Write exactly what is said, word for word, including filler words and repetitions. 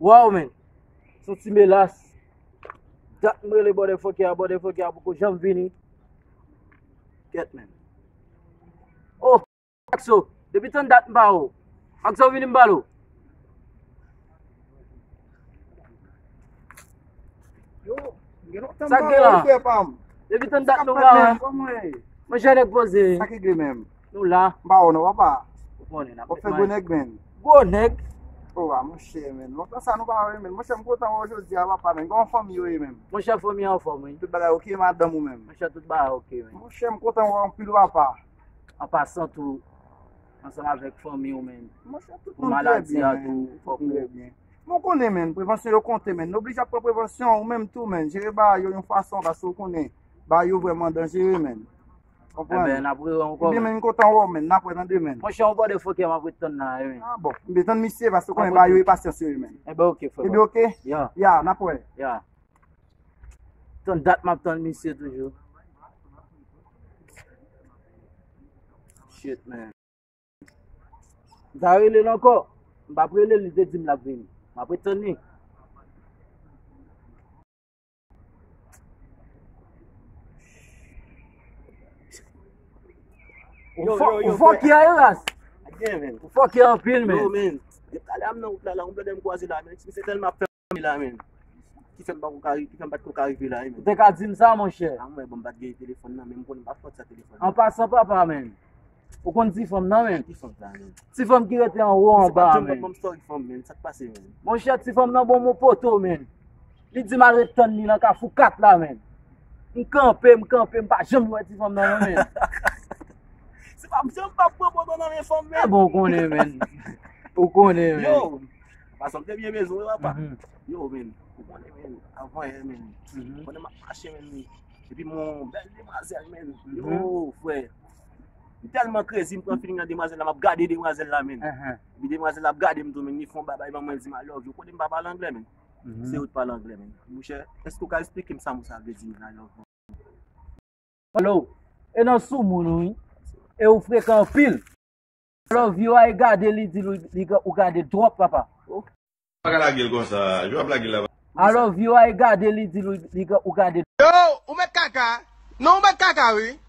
Wow, man. Se yon ti melas. Dat m rele bòdèfokè a, bòdèfokè a poko janm vini. Kèt, man. Oh, Maxo, depi tann dat m pa wè w. Maxo, vini m pale w. Yo, gen lontan m pa wè w, frè pa m. Depi tann dat nou pa wè. Monchè, nèg poze. Sa k regle menm? Nou la. M pa wè w non, papa. Ou konnen, n ap fè gwo nèg, menm. Gwo nèg? O, a, monchè, menm. Lontan sa nou pa wè, menm. Monchè, m kontan wè w jodi a, papa, menm. Kòman fanmi yo ye, menm? Monchè, fanmi an anfòm, wi. Tout bagay oke, madanm ou menm? Monchè, tout bagay oke, menm. Monchè, m kontan wè w anpil, papa. An pasan tou, ansanm avèk fanmi w, menm. Monchè, tout moun trè byen, menm. Pou maladi a tou, fòk ou... Men w konnen, menn, prevansyon yo konte, menn. Nou oblije ap pran prevansyon, ou menm tou, menn. Jere bagay yo yon fason, paske w konnen, bagay yo vrèman danjere, menn. Konprann? Enben, n ap rewè ankò, menn. Ebyen, menn, m kontan wè w, menn. N ap wè tande, menn. Monchè, yon bòdèfokè m ap ret tann la, wi, menn. A bon. Ebyen, tann misye, paske w konnen bagay yo e pasyans yo ye, menn. Enben, oke, frè. Ebyen, oke? Ya. Ya, n ap wè. Ya. Tann dat m ap tann misye toujou. Shit, man. M ta rele l ankò. M p ap rele l, li te di m l ap vini. M ap ret tann li. Ou fò, ou fòkè a, Eras. Ou fòkè anpil, men. Yo, men. Depi talè a m nan wout la, la, yon blòdè m kwaze la, men. Ti misye tèlman ap fè la, men. Ki fè m pa ko ka, ki fè m pa t ko ka rive la, men. Ou te ka di m sa, monchè. A mwen, bon, m pa t gen telefòn nan, men m konnen m pa t fòt sa telefòn nan. An pasan, papa, men. Ou konn ti fanm nan, men. Ki fanm sa, men? Ti fanm ki rete anwo, anba, men. Se pa janm ban m story fanm, men. Sa k pase, men? Monchè, ti fanm nan bon mon poto, men. Li di m al ret tann li nan Kafou kat la, men. M kanpe, m kanpe, m pa janm wè ti fanm nan, non, men. Se pa, m janm pa pran poto nan men fanm, men. A bon, ou konnen, men. Ou konnen, men. Yo, paske m te byen bezwen, papa. Mhm. Yo, men, ou konnen, men, avan yè, men. Mhm. Konnen m ap mache, men. Epi m wè yon bèl demwazèl, men. Mhm. Yo, frè. M tèlman krezi, m pran feeling nan demwazèl la, m ap gade demwazèl la, men. Mhm. Epi demwazèl la ap gade m tou, men, li fè yon babay ban mwen, li di m I love you. Kote m pa pale anglè, men. Mhm. Se ou t pale anglè, men. Monchè, èske w ka eksplike m sa mo sa vle di, men, I love you? Hello. E nan soumoun ou, wi. E ou frekan anpil. I love you a, e gade li di li, li, ou gade l twòp, papa. Pa ka lage l konsa. Jwe ap lage l la. I love you a, e gade li di li, li, ou gade l. Yo, ou mèt kaka. Non, ou mèt kaka, wi.